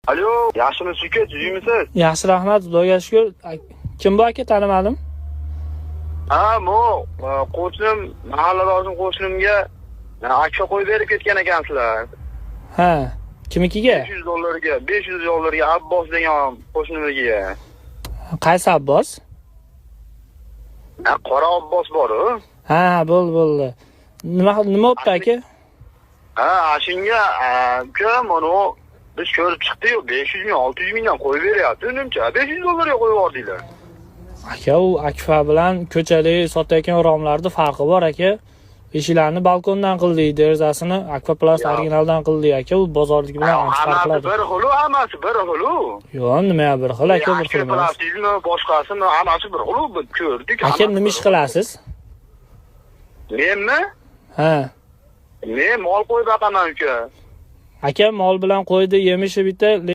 Alo, yaxshimisiz, uka, tuzukmisiz? Yaxshi, rahmat, Xudoga shukur. Kim bu, aka, tanimadim. Ha, bu qo'shnim, mahalladoshim, qo'shnimga akfa qo'yib berib ketgan ekansizlar. Ha, kimnikiga? 500 dollarga, 500 dollarga Abbos degan qo'shnimnikiga. Qaysi Abbos? Ha, qora Abbos bor-u. Ha, bo'ldi, bo'ldi. Nima bo'pti, aka? Ha, shunga uka, mana biz ko'rib chiqdik-yu, 500 ming, 600 mingdan qo'yib beryapti, unimcha 500 dollarga qo'yib yubordinglar. Aka, u akfa bilan ko'chadagi sotayotgan romlarni farqi bor, aka. Eshiklarni balkondan qildik, derazasini Akfa Plus originaldan qildik, aka. U bozorniki bilan ancha Hammasi farqladi. bir xil, hammasi bir xil. Yo'q, nima bir xil, aka, bir xil emas. Plastikmi, boshqasimi, hammasi bir xil, ko'rdik. Aka, Hammasi nima ish bir xil. qilasiz? Menmi? Ha. Men mol qo'yib boqaman, uka. Aka, mol bilan qo'ydi yemishi bitta.